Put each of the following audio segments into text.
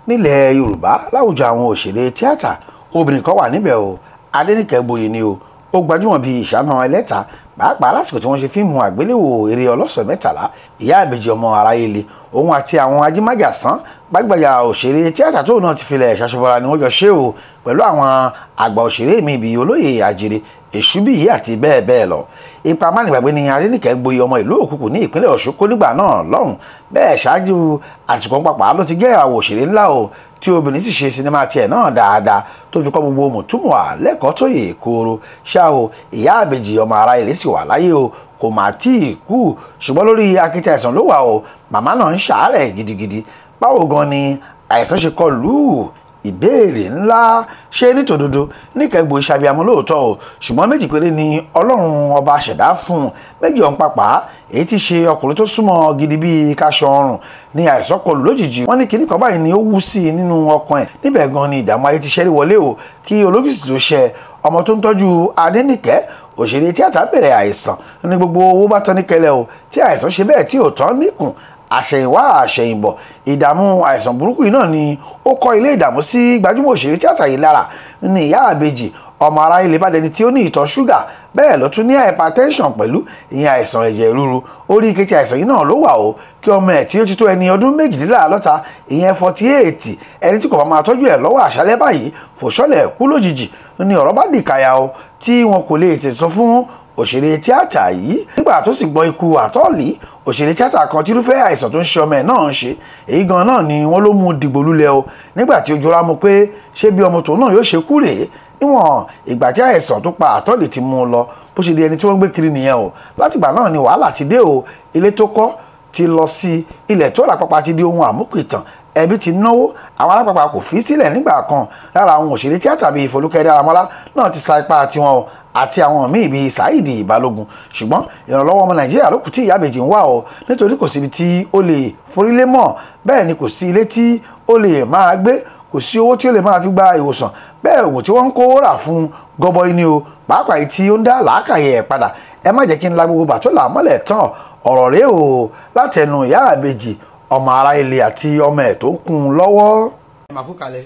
Nílẹ̀ Yorùbá, láwùjọ àwọn òṣèré tíátà, obìnrin kan wà níbẹ̀ o. Adéníkẹ́ Gboyè ni o. Ó gbajúmọ̀ bíi ìṣáná ẹlẹ́ta, pàápàá lásìkò tí wọ́n ṣe fíìmù àgbéléwò eré ọlọ́sàn 13, Ìyá Ìbejì Ọmọ Aráyé Le. Òun àti àwọn ajímájàsán gbajúgbajà òṣèré tíátà tóun náà ti filẹ̀ ṣaṣọbọra ni wọ́n jọ ṣe o, pẹ̀lú àwọn àgbà òṣèré mi bíi Olóyè Àjèrè, Èṣùbíyì àti bẹ́ẹ̀ bẹ́ẹ̀ lọ. Ipa mánigbàgbé ni Adéníkẹ́ Gboyè ọmọ ìlú Òkùkù ní ìpínlẹ̀ Ọ̀ṣun kó nígbà náà lọ́hùn. Bẹ́ẹ̀ ṣáájú àsìkò pàpà ló ti jẹ́ ìràwọ̀ òṣèré ńlá o, tí obìnrin sì ṣe sinimá tiẹ̀ náà dáadáa tó fi kọ́ gbogbo mùtúmùwà lẹ́kọ̀ọ́ tó yè kooro. Ṣá o, Ìyá Ìbejì Ọmọ Aráyé Le sì wà láyé o, kò mà tí ì kú, ṣùgbọ́n lórí akitì àìsàn ló wà o. Màmá náà ń ṣàárẹ̀ gidigidi. Báwo gan ni àìsàn ṣe kọ lù ú? Ìbéèrè ńlá. Ṣé nítòdodo Níkẹ́ Gboyè ṣàbíamọ lóòótọ́ o, ṣùgbọ́n méjì péré ni Ọlọ́run ọba ṣẹ̀dá fún un. Méjì ọ̀hún pàpà, èyí tí ṣe ọkùnrin tó súnmọ́ gidi bíi kaṣọ ọrùn ni àìsàn kọlù lójijì. Wọ́n ní kinní kan báyìí ni ó wú sí i nínú ọkàn ẹ̀. Níbẹ̀ gan ni ìdààmú ayé ti ṣẹ́rí wọlé o, kí ológìsì tó ṣẹ ọmọ tó ń tọ́jú Adéníkẹ́ òṣèré tíátà bẹ̀rẹ̀ àìsàn ní gbogbo owó bá tán ní kẹlẹ́ o, tí àìsàn ṣe bẹ́ẹ̀ tí ò tán níkùn. Àṣẹ̀yìnwá àṣẹ̀yìnbọ̀, ìdààmú àìsàn burúkú yìí náà ni ó kọ́ ilé ìdààmú sí gbajúmọ̀ òṣèré tíátà yìí lára. Ní Ìyá Ìbejì Ọmọ Aráyé Le bá dẹni tí ó ní ìtọ̀ ṣúgà, bẹ́ẹ̀ ló tún ní hypertension pẹ̀lú ìyẹn àìsàn ẹ̀jẹ̀ ríru. Orí kété àìsàn yìí náà ló wà o, kí ọmọ ẹ̀ tí ó ti tó ẹni ọdún 48, ìyẹn 48, ẹni tí kò bá máa tọ́jú ẹ̀ lọ́wọ́ àṣálẹ́ báyìí fòṣọ́lẹ̀ kú lójijì. Ní ọ̀rọ̀ bá dìkàyà o, tí wọn kò lè tẹ̀sán fún òṣèré tíátà yìí. Nígbà tó sì gbọ́ ikú àtọ́ọ̀lì òṣèré tíátà kan tírúfẹ́ àìsàn tó ń ṣe ọmọ ẹ̀ náà ń ṣe, èyí gan náà ni wọ́n ló mú un dìgbò lulẹ̀ o, nígbà tí ojú ra mu pé ṣé bí ọmọ tòun náà yóò ṣe kú rèé. Níwọ̀n ìgbà tí àìsàn tó pa àtọ́ọ̀lì ti mú un lọ, bó ṣe di ẹni tí wọ́n ń gbé kiri nìyẹn o. Látìgbà náà ni wàhálà ti dé o. Ilé tó kọ́ ti lọ sí ilẹ̀ tó rà pàpà ti di ohun àmúpìtàn. Ẹbí ti náwó, àwọn alápàpà kò fi sílẹ̀ nígbà kan. Lára àwọn òṣèré tíátà bíi Folúkẹ́ Dáramọ́lá náà ti sa ipá tiwọn o, àti àwọn míì bíi Saheed Balógun. Ṣùgbọ́n ìrànlọ́wọ́ ọmọ Nàìjíríà ló kù tí Ìyá Ìbejì ń wá o, nítorí kò síbi tí ó lè forílé mọ́, bẹ́ẹ̀ ni kò sí ilé tí ó lè máa gbé, kò sí owó tí ó lè máa fi gba ìwòsàn. Bẹ́ẹ̀ òògùn tí wọ́n ń kó rà fún gọbọi ni o, pàápàá èyí tí ó ń dá làákàyè ẹ̀ padà. Ẹ má jẹ́ kí n la gbogbo bàtó là mọ́lẹ̀ tán. Ọ̀rọ̀ rèé o látẹnu Ìyá Ìbejì Ọmọ Aráyé Le àti ọmọ ẹ̀ tó ń kún un lọ́wọ́. Ẹ máa kó kalẹ̀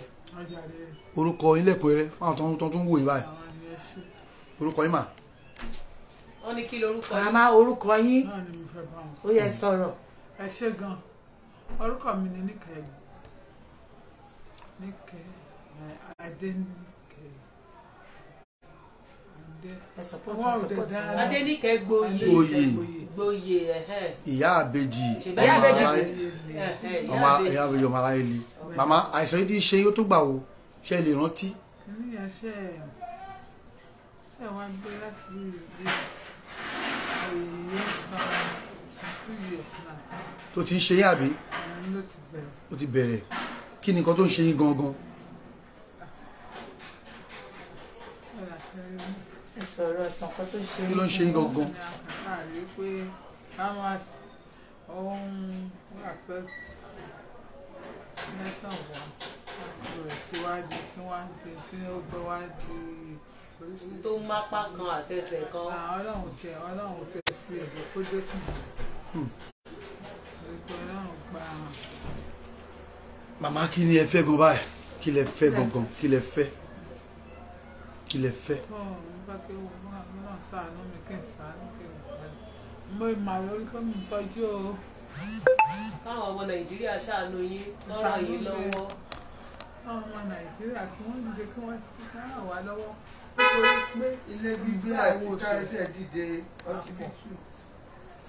orúkọ yín lẹ́kùnrẹ́rẹ́ fáwọn tó ń wò yín báyìí. Orúkọ yín mà. Wọ́n ní kí lorúkọ yín. Màmá, orúkọ yín ó yẹ sọ̀rọ̀. Ẹ ṣé gan. Orúkọ mi ni Níkẹ́ Níkẹ́ Adéníkẹ́ Adéníkẹ́ Gboyè. Gboyè. Ìyá Ìbejì Ọmọ Aráyé Le. Màmá, àìsàn yìí ti ṣe yóò tó gbà wo, ṣe lè rántí? Níyà ṣe wá gbé láti tó ti ń ṣe yín àbí? Ó ti bẹ̀rẹ̀. Kí ni nǹkan tó ń ṣe yín gangan? Sọ̀rọ̀ ẹ̀sán kan tó ṣe. Kí ló ń ṣe yín gangan? Tó ń mápá kan àtẹsẹ̀ kan. Ọlọ́run tẹ Ọlọ́run tẹ sí ẹ̀jẹ̀ kó dé kù. Ọlọ́run gba. Màmá, kí ni ẹ fẹ́ gan báyìí? Kí lẹ fẹ́ gangan? Kí lẹ fẹ́? Kí lẹ fẹ́? Mo máa lórí pé mi tọ́jú o. Káwọn ọmọ Nàìjíríà ṣàánú yín, lọ́rọ̀ yín lọ́wọ́. Káwọn ọmọ Nàìjíríà kí wọ́n dìde kí wọ́n ràn wá lọ́wọ́. Nítorí pé ilé gbígbé àti kárẹ́sẹ̀ dìde ọsibítù.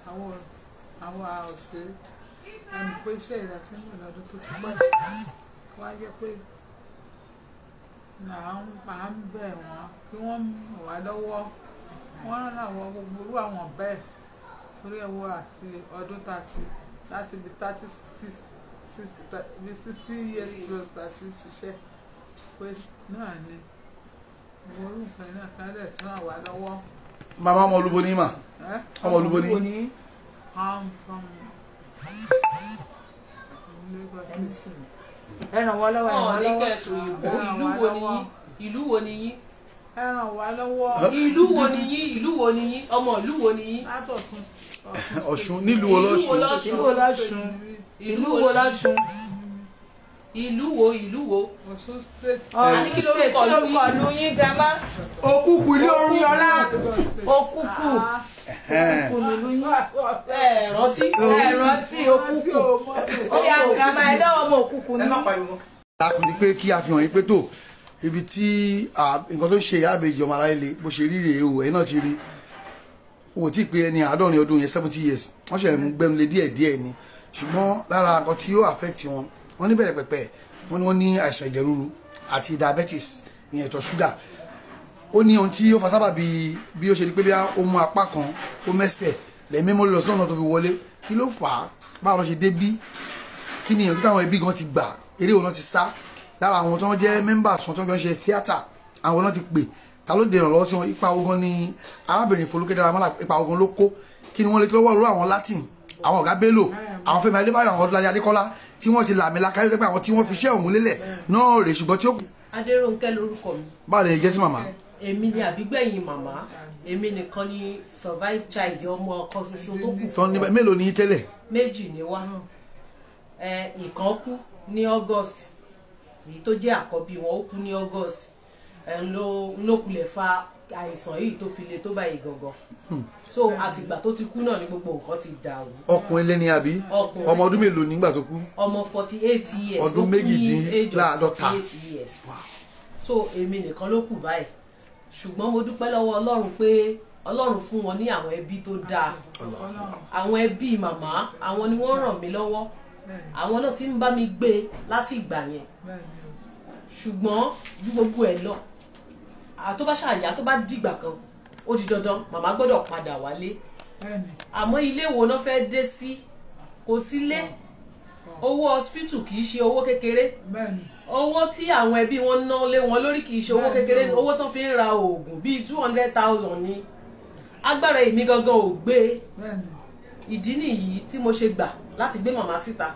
Àwọn òṣèré ẹnu pé iṣẹ́ ìdásí ń lọ́dún tó ti pẹ́. Wá jẹ́ pé là ń bẹ̀ wọ́n kí wọ́n ràn wá lọ́wọ́. Wọ́n ràn àwọn gbogbo irú àwọn bẹ́ẹ̀. Torí ẹ wo àti ọdún 30 láti bí 36 years plus 30 ṣiṣẹ́ pé náà ni orú nǹkan náà kan lè tún àwa lọ́wọ́. Màmá, ọmọ olúbo ní mà. Ọmọ olúbo ní. Ẹ ràn wọ́n lọ́wọ́, ẹ ràn wọ́n lọ́wọ́. Ìlú wo ni yín? Ìlú wo ni yín? Ẹ ràn wá lọ́wọ́. Ìlú wo ni yín? Ìlú wo ni yín? Ọmọ ìlú wo ni yín? Ọ̀ṣun. Nílùú Ọlọ́ṣun. Ìlú wo lọ́ṣun? Ìlú wo lọ́ṣun? Ìlú wo ìlú wo? Ọ̀ṣun State. Ọ̀ṣun Kí lorúkọ State, kí lorúkọ ìlú yín grandma? Òkúkú ilé orin Òkúyọlá Òkúkú. Òkúkú nílùú yín. Ẹ rántí. Ẹ rántí Òkúkú. Ó yá grandma, ẹ dánwò ọmọ Òkúkú ní. Lákùn ní pé kí a fi hàn yín pé tó ibi tí nǹkan tó ń ṣe ìyá àbèjì ọmọ aráyé le bó ṣe rí rèé o, ẹ̀yin náà ti rí. Wọn ò tí ì pé ẹni 70 ọdún yẹn, 70 years, wọ́n ṣe ń gbẹnu lé díẹ̀ díẹ̀ ni. Ṣùgbọ́n lára nǹkan tí ó affect wọn, wọ́n ní bẹ̀rẹ̀ pẹ̀pẹ̀, wọ́n ní wọ́n ní àìsàn ẹ̀jẹ̀ ríru àti diabetes, ìyẹn ìtọ̀ ṣúgà. Ó ní ohun tí ó fa sábà bí ó ṣe di pé bí ó mú apá kan ó mẹ́sẹ̀ lẹ́mí mọ́ lọ sọ́nà tó fi wọlé. Kí ló fà á? Báwo ló ṣe dé bí? Kí ni ìyànjú táwọn ẹbí gan ti gbà? Eré wo náà ti sá? Lára àwọn tó ń jẹ́ members wọn tó ń jọ ń ṣe theatre, àwọn náà ti pè, ta ló dènà lọ́wọ́ sí wọn? Ipa ogun ni arábìnrin Folúkẹ́ Dáramọ́lá, ipa ogun ló kó. Kí ni wọ́n lè lọ́wọ́ rú àwọn Latin, àwọn ọ̀gá Bello, àwọn Fẹ́mi Adébáyọ̀, àwọn Ọdúnládé Adékọ́lá tí wọ́n ti làmìlaka yóò pé àwọn tí wọ́n fi iṣẹ́ òun lélẹ̀ náà rè, ṣùgbọ́n tí ó. Adérónkẹ́ lorúkọ mi. Báwo lè jẹ́ sí màmá? Èmi ni àbígbẹ̀yìn màmá, èmi nìkan ni survive child, ọmọ ọkọ ṣoṣo tó kù. Tán ní mélòó ní tẹ́lẹ̀? Méjì ni wá. Ìkan kú ní August, èyí tó jẹ́ àkọ́bí wọn ó kú ní August, ń ló kulẹ̀ fa àìsàn yìí tó fi le tó báyìí gangan. So àtìgbà tó ti kú náà ni gbogbo nǹkan ti dàrú. Ọkùnrin lẹ́ni àbí? Ọkùnrin. Ọmọ ọdún mélòó nígbà tó kú? Ọmọ 48 years. Ọdún Ó kú ní age of 48. 48 years. So èmi nìkan ló kù báyìí, ṣùgbọ́n mo dúpẹ́ lọ́wọ́ Ọlọ́run pé Ọlọ́run fún wọn ní àwọn ẹbí tó dáa. Àwọn ẹbí màmá, àwọn ni wọ́n ràn mí lọ́wọ́, àwọn náà ti ń bá mi gbé láti ìgbà yẹn. Ṣùgbọ́n ju gbogbo ẹ̀ lọ, tó bá ṣàyà tó bá dìgbà kan, ó di dandan màmá gbọ́dọ̀ padà wálé. Àmọ́ ilé wo náà fẹ́ dé sí? Kò sílé. Owó hospital kì í ṣe owó kékeré. Owó tí àwọn ẹbí wọn ná lé wọn lórí kì í ṣe owó kékeré. Owó tán fi ń ra oògùn bíi 200,000 ní agbára èmi gangan ò gbé. Ìdí nìyí tí mo ṣe gbà láti gbé màmá síta,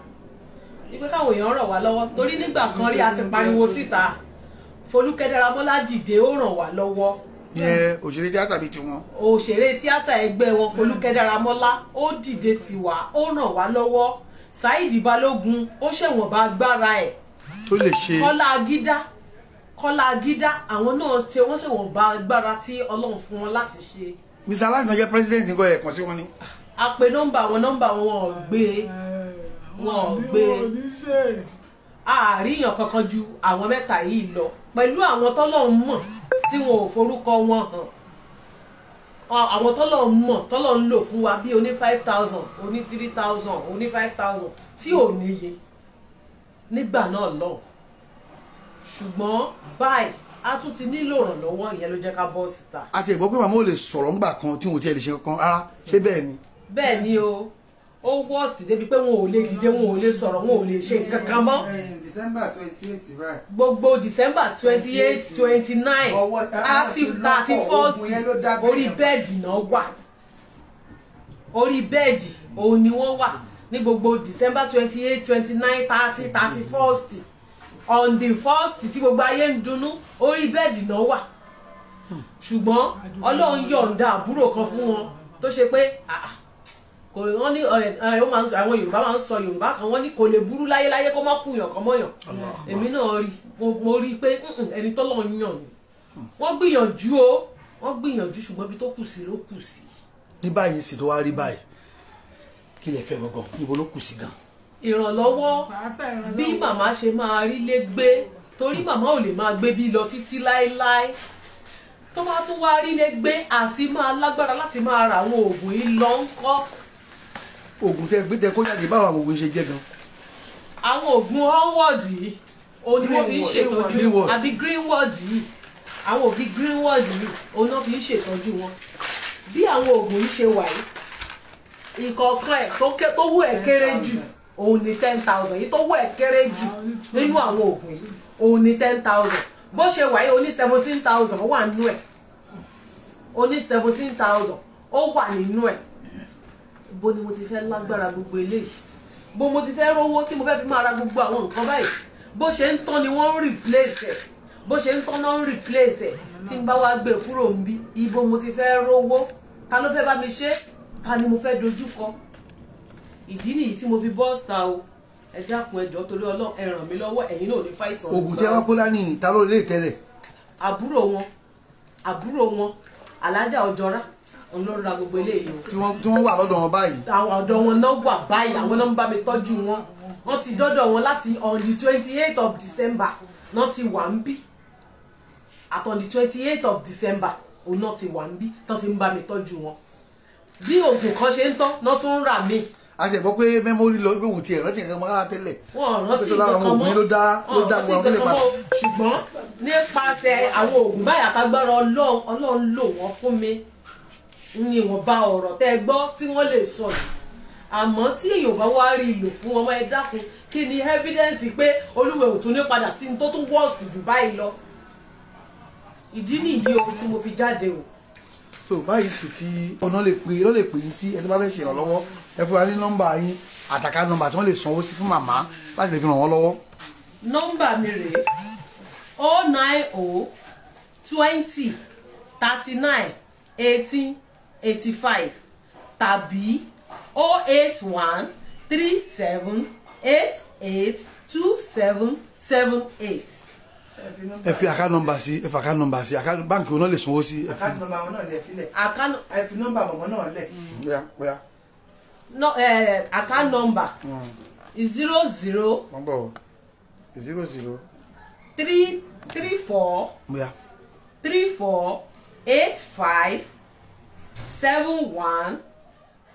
wípé káwọn èèyàn ràn wá lọ́wọ́, torí nígbà kan rí a ti pariwo síta, Folúkẹ́ Dáramọ́lá dìde, ó ràn wá lọ́wọ́. Yẹn òṣèré tíátà bíi tiwọn. Òṣèré tíátà ẹgbẹ́ wọn Folúkẹ́ Dáramọ́lá, ó dìde tiwa, ó ràn wá lọ́wọ́. Saheed Balógun, ó ṣẹ̀wọ̀n bá agbára ẹ̀ tó lè ṣe. Kọ́lá Agídá, Kọ́lá Agídá, àwọn náà ṣe, wọ́n ṣẹ̀wọ̀n bá agbára tí Ọlọ́run fún wọn láti ṣe. Mr. Aláàfin jẹ́ president nǹkan ẹ̀ kàn sí wọn ni. A pe nọ́mbà wọn, nọ́mbà wọn ò gbé, wọn ò gbé. Àríyàn kankan ju àwọn mẹ́ta yìí lọ, pẹ̀lú àwọn tọ́lọ́run mọ̀ tí wọn ò forúkọ wọn hàn, àwọn tọ́lọ́run mọ̀, tọ́lọ́run lò fún wa bí oní 5,000, oní 3,000, oní 5,000 tí ò níye nígbà náà lọ. Ṣùgbọ́n báyìí a tún ti nílò ìrànlọ́wọ́, ìyẹn ló jẹ́ ká bọ́ síta. A ti gbọ́ pé màmá ò lè sọ̀rọ̀ ńgbà kan tí wọn ò tiẹ̀ lè ṣe kankan rárá, ṣé bẹ́ẹ̀ ni? Bẹ́ẹ̀ ni o, ó wọ́ọ̀sì débi pé wọn ò lè dìde, wọn ò lè sọ̀rọ̀, wọn ò lè ṣe nǹkan kan mọ́. December 28 báyìí. Gbogbo December 28, 29, 30, 31st, orí bẹ́ẹ̀dì náà wà, orí bẹ́ẹ̀dì òun ni wọ́n wà ní gbogbo December 28, 29, 30, 31st. On the first tí gbogbo ayé ń dunnú, orí bẹ́ẹ̀dì náà wà. Ṣùgbọ́n Ọlọ́run yọ̀ǹda àbúrò kan fún wọn tó ṣe pé kò wọ́n ní ó máa ń sọ, àwọn Yorùbá máa ń sọ Yorùbá kan, wọ́n ní kò lè burú láyéláyé kó má kúyàn kan mọ́yàn. Èmi náà rí, mo rí i pé ẹni tọ́lọ́run yàn ni. Wọ́n gbìyànjú o, wọ́n gbìyànjú, ṣùgbọ́n ibi tó kù sí ló kù sí. Ní báyìí sì tó wá rí báyìí, kí lè fẹ́ gangan, níbo ló kù sí gan? Ìrànlọ́wọ́ bí màmá ṣe máa rí lé gbé, torí màmá ò lè máa gbé bí lọ títí láéláé. Tó bá tún wá rí lé gbé àti máa lágbára láti máa ra àwọn oògùn yìí lọ ń kọ́. Oògùn tẹ gbé tẹ kó jáde, báwo àwọn oògùn ṣe jẹ́ gan? Àwọn oògùn onward yìí òun ni wọ́n fi ń ṣètọ́jú, àbí greenward yìí, àwọn òbí greenward yìí òun náà fi ń ṣètọ́jú wọn. Bí àwọn oògùn yìí ṣe wà yìí, ìkọ̀ọ̀kan ẹ̀ tó wú ẹ̀ kéré jù òun ni 10,000. Yìí tó wú ẹ̀ kéré jù nínú àwọn oògùn yìí òun ni 10,000. Bó ṣe wà yìí, oní 17,000 ó wà nínú ẹ̀, oní 17,000 ó wà nínú ẹ̀. Bó ni mo ti fẹ́ lágbára gbogbo eléyìí? Bó mo ti fẹ́ rówó tí mo fẹ́ fi máa ra gbogbo àwọn nǹkan báyìí? Bó ṣe ń tán ni wọ́n ń replace ẹ̀, bó ṣe ń tán náà ń replace ẹ̀. Tí n bá wá gbé kúrò ń bí, ibo mo ti fẹ́ rówó? Ta ló fẹ́ bá mi ṣe? Ta ni mo fẹ́ dojú kọ? Ìdí nìyí tí mo fi bọ́ síta o. Ẹ dákun, ẹ jọ̀ọ́, torí Ọlọ́run, ẹ ràn mí lọ́wọ́. Ẹ̀yin náà ò ní fàìsàn. Oògùn tí a wá kó dání, ta ló lè tẹ́lẹ̀? Àbúrò wọn, Alájà Ọjọ́ra, òun ló ra gbogbo eléyìí o. Tí wọ́n wà lọ́dọ̀ wọn báyìí? Àwọn ọ̀dọ́ wọn náà wà báyìí, àwọn náà ń bá mi tọ́jú wọn. Wọ́n ti dọ́dọ̀ wọn láti on the 28th of December náà ti wà ń bí. At on the 28th of December òun náà ti wà ń bí, tán ti ń bá mi tọ́jú wọn. Bí oògùn kan ṣe ń tán náà tún ń rà mí. A ṣe gbọ́ pé memory lọ, pé òun ti ẹ̀ rántí nǹkan mọ́ tẹ́lẹ̀. Wọn ò rántí Pé lára nǹkan àwọn kan oògùn mọ́. yìí ló dá Wọn ò gbogbo àwọn rántí tó lè nǹkan padà. mọ́ o. Ṣùgbọ́n nípasẹ̀ àwọn oògùn báyìí àtagbára Ọlọ́run, Ọlọ́run lò wọ́n fún mi ní ìwọ̀nba ọ̀rọ̀ tẹ́ ẹ gbọ́ tí wọ́n lè sọ yìí. Àmọ́ tí èèyàn bá wá rí ìlò fún ọmọ, ẹ dákun, kí ni evidence pé olúwẹ̀ ò tún ní padà sí ní tó tún worst jù báyìí lọ? Ìdí nìyí o tí mo fi jáde o. So báyìí sì tí ọ̀nà lè pè ló lè pè yín sí, ẹni bá fẹ́ ṣe ìrànlọ́wọ́, ẹ fún wa ní nọ́mbà yín àti account nọ́mbà tí wọ́n lè sanwó sí fún màmá láti lè fi ràn wọ́n lọ́wọ́. Nọ́mbà mi rèé: 090 20 39 18 85 tàbí 08137882778. Ẹ fi account nọ́mbà sí, ẹ fi account nọ́mbà sí, account báǹkì wọn náà lè sanwó sí, ẹ fi. Account nọ́mbà wọn náà lè filẹ̀. Account Ẹ fi nọ́mbà mọ̀mọ́ náà lẹ̀. Bóyá bóyá. No, account number 00 Wọ́n bọ̀, 00. 3 3 4 Bóyá.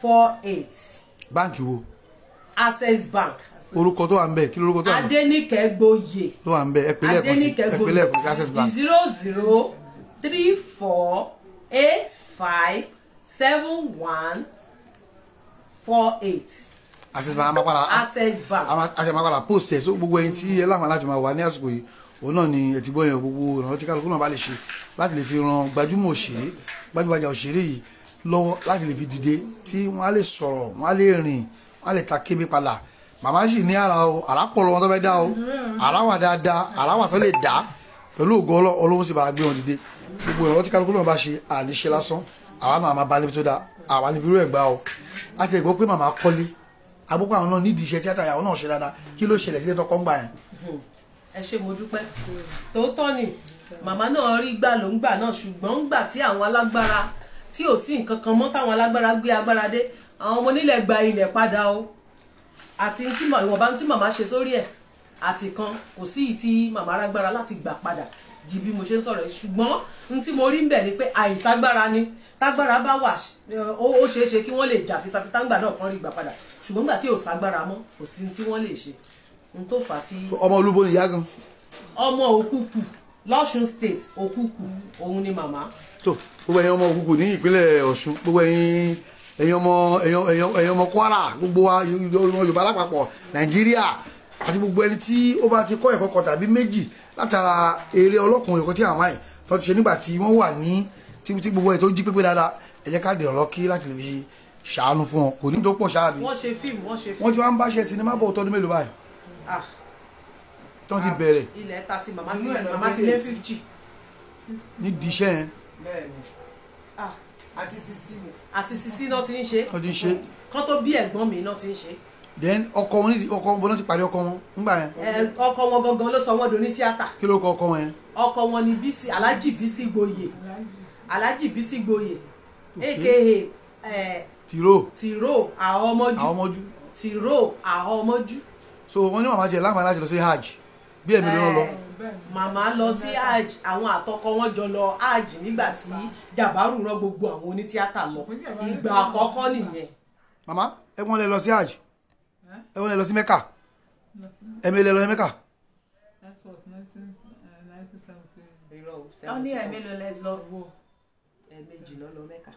34857148. Báǹkì wo? Access Bank. Orúkọ tó wà ń bẹ̀, kí lórúkọ tó wà ń bẹ̀? Adéníkẹ́ Gboyè. Tó wà ń bẹ̀, ẹ pè lẹ́ẹ̀kan sí. Adéníkẹ́ Ẹ pè lẹ́ẹ̀kan sí, Access Bank. 0034857148. Access Bank, a máa padà Access Bank. A ṣe máa padà post ẹ̀. So gbogbo ẹni tí ẹ láǹfààní láti máa wà ní àsìkò yìí, òun náà ni ẹ ti gbọ́ yẹn. Gbogbo ìrànlọ́wọ́ tí kálukú náà bá lè ṣe láti lè fi ran gbajúmọ̀ òṣèré, gbajúgbajà òṣèré yìí lọ́wọ́ láti lè fi dìde, tí wọ́n á lè sọ̀rọ̀, wọ́n á lè rìn, wọ́n á lè ta kébé padà. Màmá sì ní ara o, àrà pọ̀ lọ́wọ́ tó fẹ́ dá o, àrà wà dáadáa, àrà wà tó lè dá. Pẹ̀lú ògo Ọlọ́run sì bá gbé wọn dìde. Gbogbo ìrànlọ́wọ́ tí kálukú náà bá ṣe, àníṣe lásán. Àwa náà máa bá níbi tó dáa, àwa ní fírú ẹ̀ gbá o. Àti ẹ̀gbọ́n pé màmá kọ́lé, àbúkọ àwọn náà nídìí iṣẹ́ tíátà, àwọn náà ṣe dáadáa. Kí ló ṣẹlẹ̀ sílé tọkọ ń gbà yẹn? Ẹ ṣé, mo dúpẹ́. Tòótọ́ ni màmá náà rí gbà ló ń gbà náà, ṣùgbọ́n ń gbà tí àwọn alágbára tí ò sí nǹkan kan mọ́, táwọn alágbára gbé agbára dé, àwọn ọmọ onílẹ̀ gba ilẹ̀ padà o. Àti tí ìwọ̀nba tí màmá ṣe sórí ẹ̀ àti kan, kò sí ìyí tí màmá rágbára láti gbà padà di bí mo ṣe ń sọ̀rọ̀ yìí. Ṣùgbọ́n n tí mo rí ń bẹ̀ ni pé àìságbára ni. Tágbára bá wà, ó ṣeé ṣe kí wọ́n lè jà fitafita ńgbà náà kan rí gbà padà. Ṣùgbọ́n nígbà tí ò ságbára mọ́, kò sí tí wọ́n lè ṣe, n tó fà á tí. Ọmọ olúbo ni ìyá gan? Ọmọ Òkùkù lọ́ṣun State, Òkùkù òun ni màmá. Tó gbogbo ẹ̀yin ọmọ Òkùkù ní ìpínlẹ̀ Ọ̀ṣun, gbogbo ẹ̀yin ọmọ ẹ̀yin ọmọ Kwara, gbogbo wa ọmọ Yorùbá lápapọ̀, Nàìjíríà, àti gbogbo ẹni tí ó bá ti kọ́ ẹ̀kọ́ kan tàbí méjì látara eré ọlọ́kùnrin ẹ̀kọ́ tí àwọn àì tó ti ṣe nígbà tí wọ́n wà ní tí gbogbo ẹ̀ tó jí pépé dáadáa, ẹ jẹ́ ká dìrọ̀ lọ́kí láti lè fi ṣàánú fún wọn. Kò ní tó pọ̀ ṣáà bí. Wọ́n ṣe fíìmù, wọ́n ṣe fíìmù. Wọ́n ti wá ń bá ṣe sinimá bọ̀ tọdún mélòó báyìí Ah, tí wọ́n ti bẹ̀rẹ̀? Ilẹ̀ ta sí màmá ti Inú ẹ̀ lọ màmá ti gbé lé dé sí. 50. Nídìí iṣẹ́ yẹn? Bẹ́ẹ̀ni. Ah, Àti sisi ni. Àti sisi náà ti ń ṣe. Wọ́n ti ń ṣe. Kán tó bí ẹ̀gbọ́n mi náà ti ń ṣe. Then ọkọ wọn, nídìí ọkọ wọn, bọ́lá ti parí ọkọ wọn ńgbà yẹn? Ẹ, ọkọ wọn gangan ló sọ wọ́n do ní tíátà. Kí ló kọ ọkọ wọn yẹn? Ọkọ wọn ni Bísí, Alhaji Bísí Gboyè, Alhaji Bísí Gboyè aka Tìró. Tìró Àhọmọjú. Àwọn ọmọdú. Tìró Àhọmọjú. So wọ́n ní màmá tiẹ̀ láǹfààní láti lọ sí hajj bí ẹ̀mí ló ń lọ. Màmá lọ sí hajj, àwọn àtọkọ wọn jọ lọ hajj nígbà tí Jàbárù rán gbogbo àwọn onítíátà lọ. Ìgbà àkọ́kọ́ nìyẹn. Màmá, ẹ wọ́n lè lọ sí hajj, ẹ wọ́n lè lọ sí Mẹ́kà, ẹ̀mí lè lọ sí Mẹ́kà? That was 1970. Wọ́n ní ẹ̀mí ló lẹ́ lọ. Ẹ̀ẹ̀mejì náà lọ Mẹ́kà,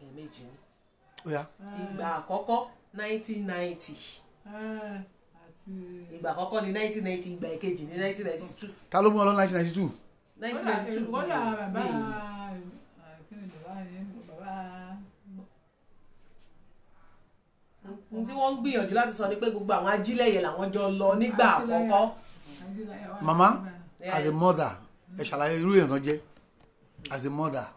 ẹ̀ẹ̀mejì ni. Ó yá. Ìgbà àkọ́kọ́ 1990. Àti Ìgbà àkọ́kọ́ ní 1990, ìgbà ìkejì ní 1992. Ta ló mú ọ lọ 1992? 1992. Kódà bàbá, kí ni bàbá yẹn, bàbá. N tí wọ́n ń gbìyànjú láti sọ ni pé gbogbo àwọn ajílẹ̀yẹ làwọn jọ lọ nígbà àkọ́kọ́. Mama, as a mother, ẹ ṣàlàyé irú èèyàn tó jẹ́ as a mother.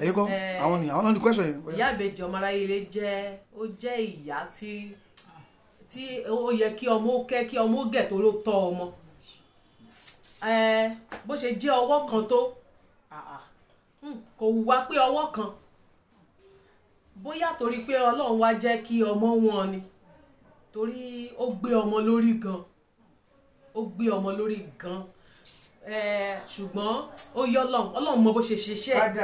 Ẹ̀yin kọ́, àwọn ni àwọn náà ní question yẹn. Ìyá ìbejì ọmọ aráyé ilé jẹ́, ó jẹ́ ìyá tí tí ó yẹ kí ọmọ ó kẹ́, kí ọmọ ó gẹ̀ tó ló tọ́ ọmọ. Bó ṣe jẹ́ ọwọ́ kan tó, kò wá pé ọwọ́ kan, bóyá torí pé Ọlọ́run wá jẹ́ kí ọmọ wọn ni, torí ó gbé ọmọ lórí gan, ó gbé ọmọ lórí gan. Ṣùgbọ́n ó yọ Ọlọ́run, Ọlọ́run mọ bó ṣe ṣiṣẹ́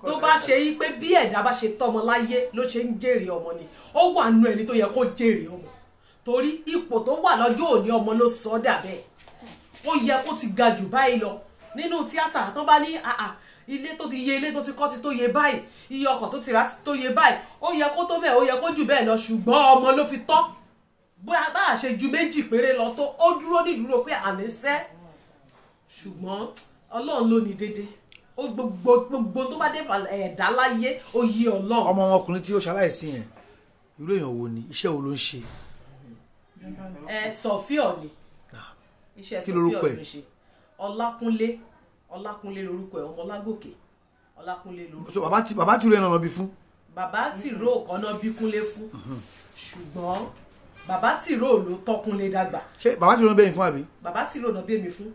tó bá ṣe yí pé bí ẹ̀dá bá ṣe tọ́mọ láyé ló ṣe ń jèrè ọmọ ni. Ó wà nù ẹni tó yẹ kó jèrè ọmọ, torí ipò tó wà lọ́jọ́ òní ọmọ ló sọ ọ́ dà bẹ́ẹ̀. Ó yẹ kó ti ga jù báyìí lọ nínú tíátà. Tó bá ní ilé tó ti yé, ilé tó ti kọ́ ti tó yé báyìí, iye ọkọ̀ tó ti rà ti tó yé báyìí, ó yẹ kó tó bẹ́ẹ̀, ó yẹ kó jù bẹ́ẹ̀ lọ. Ṣùgbọ́n ọmọ ló fi tọ́. Bóyá bá a ṣe ju méjì péré lọ tó, ó dúró nídúró pé àníṣe. Ṣùgbọ́n Ọlọ́run ló ní dédé, ó gbogbo gbogbo tó bá dé ẹ̀dá láyé, ó yé Ọlọ́run. Ọmọ ọkùnrin tí ó ṣaláìsí yẹn, irú èèyàn wo ni, iṣẹ́ wo ló ń ṣe? Sọfíọ̀ ni iṣẹ́ sọfíọ̀ ló ń ṣe. Ọlákúnlé, Ọlákúnlé lorúkọ ẹ̀, ọmọ Ọlágòkè, Ọlákúnlé lorúkọ. So bàbá tìró ẹ̀ náà bí fún. Bàbá tìró kan náà bí Kúnlé fún, ṣùgbọ́n bàbá tìró ló tọ́ Kúnlé dàgbà. Ṣé bàbá tìró náà bẹ́ẹ̀ fún àbí? Bàbá tìró náà bí èmi fún.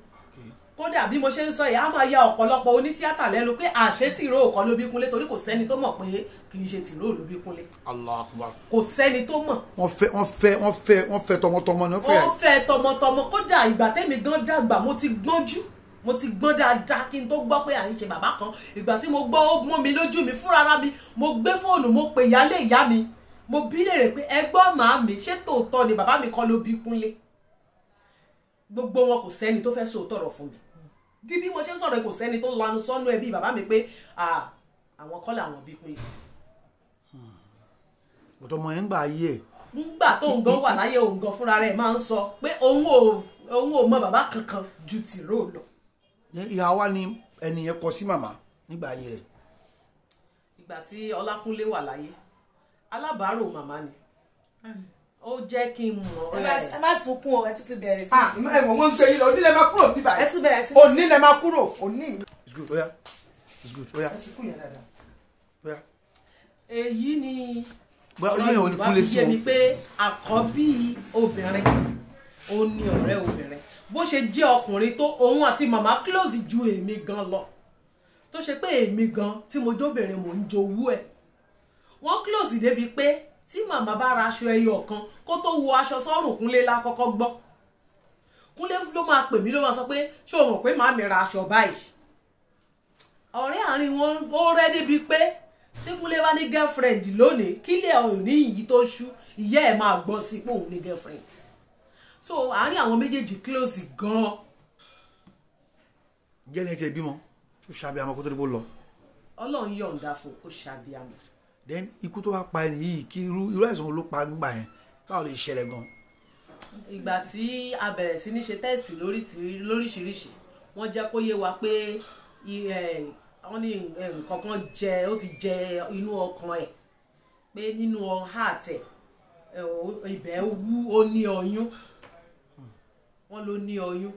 Kódà bí mo ṣe ń sọ yìí, á máa ya ọ̀pọ̀lọpọ̀ onítíátà lẹ́nu pé àṣé tìró kan ló bí Kúnlé, torí kò sẹ́ni tó mọ̀ pé kì í ṣe tìró ló bí Kúnlé. Allahu Akbar. Kò sẹ́ni tó mọ̀. Wọ́n fẹ́ tọmọtọmọ ni wọ́n fẹ́. Wọ́n fẹ́ tọmọtọmọ. Kódà ìgbà tẹ́mi gan dàgbà, mo ti gbọ́njú, mo ti gbọ́n dáadáa kí n tó gbọ́ pé à ń ṣe bàbá kan. Ìgbà tí mo gbọ́, ó mọ́ mi lójú mi fúnra mi, mo gbé fóònù, mo pè ìyálé ìyá mi, mo bí léèrè pé ẹ gbọ́ màámi, ṣé tòótọ́ ni bàbá mi kọ́ ló bí Kúnlé? Gbogbo wọn kò sẹ́ni tó fẹ́ sòótọ́ ọ̀rọ̀ fún mi. Di bí mo ṣe sọ̀rọ̀, kò sẹ́ni tó lanu sọ́nú ẹbí bàbá mi pé àwọn kọ́ làwọn bí Kúnlé. Bọ̀dọ̀ ọmọ yẹn ń gbà ayé ẹ̀. Ńgbà tó ń gan wà láyé, òun gan fúnra rẹ̀ máa ń sọ pé òun ò mọ bàbá kankan ju tìró lọ. Ìhà wa ni ẹni yẹn kọ sí màmá nígbà ayé rẹ̀. Ìgbà tí Ọlákúnlé wà láyé, alábàárò màmá ni, ó jẹ́ kí n mọ̀ ẹ má sunkún o, ẹ tún ti bẹ̀rẹ̀ sí. Ẹ̀wọ̀n wọn ń gbé yín lọ, onílẹ̀ máa kúrò níbà ẹ tún bẹ̀rẹ̀ sí. Onílẹ̀ máa kúrò òní. It's good, oya, it's good, oya. Ẹ sunkún yẹn dáadáa. Oya. Èyí ni ọ̀rọ̀ Yorùbá fi yé mi pé àkọ́bí obìnrin ó ní ọ̀rẹ́ obìnrin. Bó ṣe jẹ́ ọkùnrin tó, òun àti màmá close ju èmi gan lọ, tó ṣe pé èmi gan tí mo jóbìnrin mò ń jowú ẹ̀. Wọ́n close débi pé tí màmá bá ra aṣọ ẹyọ kan, kó tó wọ aṣọ sọ́rùn Kúnlé lákọ́kọ́ gbọ́. Kúnlé ló máa pè mí, ló máa sọ pé ṣé o mọ̀ pé màmí ra aṣọ báyìí. Ọ̀rẹ́ àárín wọn ó rẹ́ débi pé tí Kúnlé bá ní girlfriend lónìí, kílẹ̀ òní yìí tó ṣú, ìyá ẹ̀ máa gbọ́ sí pé òun ní girlfriend. So àárín àwọn méjèèjì close gan. Ǹjẹ́ ní ẹ ti bímọ tó ṣàbíamọ kó tó dé bó lọ? Ọlọ́run yọ̀ǹda fún ó ṣàbíamọ. Then ikú tó bá pa ẹni yìí, kí irú àìsàn ló pa nígbà yẹn, báwo lè ṣẹlẹ̀ gan? Ìgbà tí a bẹ̀rẹ̀ sí ní ṣe tẹ́sì lóríṣiríṣi, wọ́n jẹ́ kó yé wa pé wọ́n ní nǹkan kan jẹ, ó ti jẹ inú ọkàn ẹ̀, pé nínú heart ẹ̀ ibẹ̀ wú, ó ní ọyún, wọ́n ló ní ọyún.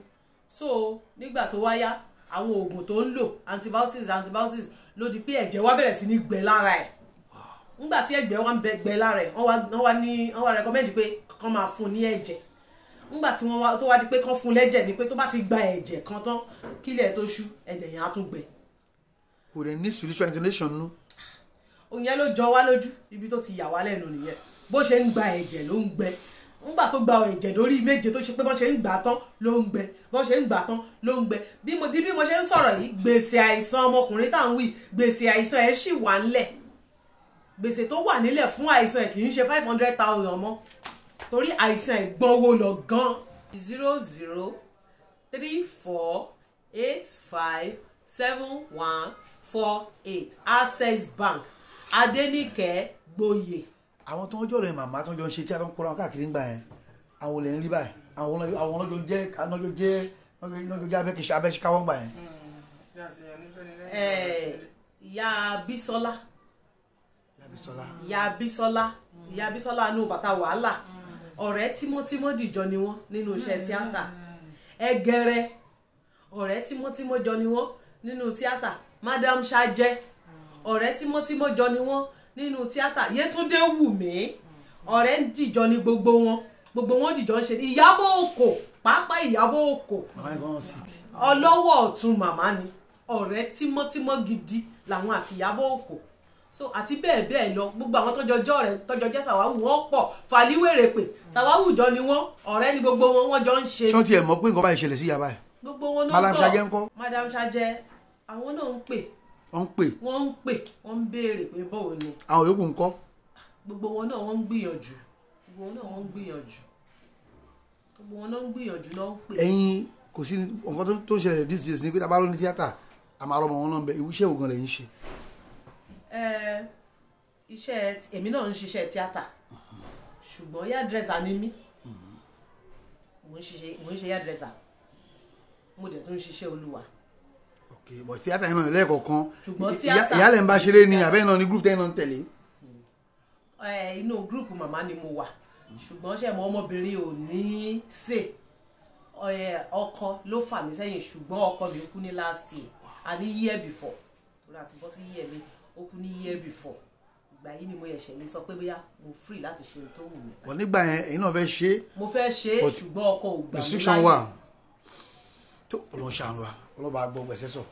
So nígbà tó wáyá, àwọn oògùn tó ń lò, antibiotics ló di pé ẹ̀jẹ̀ wá bẹ̀rẹ̀ sí ní gbẹ lára ẹ̀. Nígbà tí ẹ̀gbẹ́ wa ń gbẹ lára ẹ̀, wọ́n wá recommend pé kán máa fún ní ẹ̀jẹ̀. Nígbà tí wọ́n wá tó wá di pé kán fún lẹ́jẹ̀ ni pé tó bá ti gba ẹ̀jẹ̀ kan tán, kílẹ̀ tó ṣú, ẹ̀jẹ̀ yẹn á tún gbẹ. Kò dẹ̀ ní spiritual intonation nú. Òyìn ló jọ wá lójú, ibi tó ti yà wá lẹ́nu nìyẹn. Bó ṣe ń gba ẹ̀jẹ̀ ló ń gbẹ. Nígbà tó gba ẹ̀jẹ̀ lórí méje, tó ṣe pé bọ́n ṣe ń gbà tán ló ń gbẹ, bọ́n ṣe ń gbà tán ló ń gbẹ. Bí mo ṣe ń sọ̀rọ̀ yìí, gbèsè àìsàn ọmọkùnrin tá à ń wí, gbèsè àìsàn ẹ̀ ṣì wà ńlẹ̀. Gbèsè tó wà nílẹ̀ fún àìsàn ẹ̀ kì í ṣe 500,000 mọ́, torí àìsàn ẹ̀ gbọ́nwó lọ gan. 00 34 85 71 48, Access Bank, Adéníkẹ́ Gboyè. Àwọn tó ń jọ̀rọ̀ ẹ̀ màmá tó ń jọ ń ṣe tí a tó ń kóra wọn káàkiri ńgbà yẹn, àwọn olè ń rí báyìí, àwọn ọlọ́jọ́ jẹ́ abẹ́ṣikáwọ́ ńgbà yẹn. Ìyá Bísọ́lá, ìyá Bísọ́lá, ìyá Bísọ́lá nù bàtà wàhálà, ọ̀rẹ́ tímọ́tímọ́ dìjọ ni wọ́n nínú iṣẹ́ tíátà. Ẹgẹrẹ, ọ̀rẹ́ tímọ́tímọ́ jọ ni wọ́n nínú tíátà. Madam Ṣajẹ, ọ̀rẹ́ tímọ́tímọ́ jọ ni wọ́n nínú tíátà. Yétúndé Wùmí, ọ̀rẹ́ dìjọ ni gbogbo wọn. Gbogbo wọn jìjọ ń ṣe. Ìyábọ̀ Òkò pàápàá, Ìyábọ̀ Òkò, Màmá yẹn gan sick. Ọlọ́wọ́ ọ̀tún màmá ni, ọ̀rẹ́ tímọ́tímọ́ gidi làwọn àti Ìyábọ̀ Òkò. So àti bẹ́ẹ̀ bẹ́ẹ̀ lọ, gbogbo àwọn tọ́jọ́ rẹ̀ tọ́jọ́ jẹ́ Sàwáwù, wọ́n pọ̀ fàlíwèrè pé Sàwáwù jọ ni wọ́n, ọ̀rẹ́ ni gbogbo wọn, wọ́n jọ ń ṣe. Ṣé wọ́n tiẹ̀ mọ̀ pé nǹkan báyìí ṣẹlẹ̀ sí ìyá báyìí? Gbogbo wọn náà Madam gbọ́. Sajẹ ńkọ́? Madam Sajẹ, àwọn náà ń pè. Wọ́n ń pè? Wọ́n ń pè, wọ́n ń béèrè pé báwo ni. Àwọn yòókù ńkọ́? Gbogbo wọn náà, wọ́n ń gbìyànjú. Gbogbo wọn náà, wọ́n ń gbìyànjú. Gbogbo wọn náà ń gbìyànjú, náà ń pè. Ẹ̀yin kò sí nǹkan tó ń ṣẹlẹ̀ these days ni pé tá a bá lọ ní tíátà, a máa rọmọ wọn náà bẹ. Iṣẹ́ wo gan lẹ́yìn ṣe? Ẹ, iṣẹ́ èmi náà ń ṣiṣẹ́ tíátà, ṣùgbọ́n hairdresser ni mí. Mò ń ṣe hairdresser, mo dẹ̀ tún ń ṣiṣẹ́ Olúwa. Ok, but tíátà yẹn náà lẹ́ẹ̀kọ̀ọ̀kan. Ṣùgbọ́n tíátà- Ìyálẹ̀ ń bá ṣeré ni àbẹ́yìn náà ní group tẹ́yìn náà ń tẹ̀lé? Ẹ, inú group màmá ni mo wà, ṣùgbọ́n ṣe mọ ọmọbìnrin ò ní ṣe. Ẹ, ọkọ ló fà mí sẹ́yìn, ṣùgbọ́n ọkọ mi kú ní last year, àní year before, torí àti bọ́ sí year mi, ó kú ní year before. Ìgbà yìí ni mo ẹ̀ṣẹ̀ lè sọ pé bóyá mo free láti ṣe ohun tó wù mí. But nígbà yẹn, ẹ̀yin náà fẹ́ ṣe é. Mo fẹ́ ṣe é, But ṣùgbọ́n ọkọ ò gbà mí restriction láyè. wà tó. Ọlọ́run ṣàánú wa, Ọlọ́run bá gbọ́ gbẹ̀sẹ̀ sọ.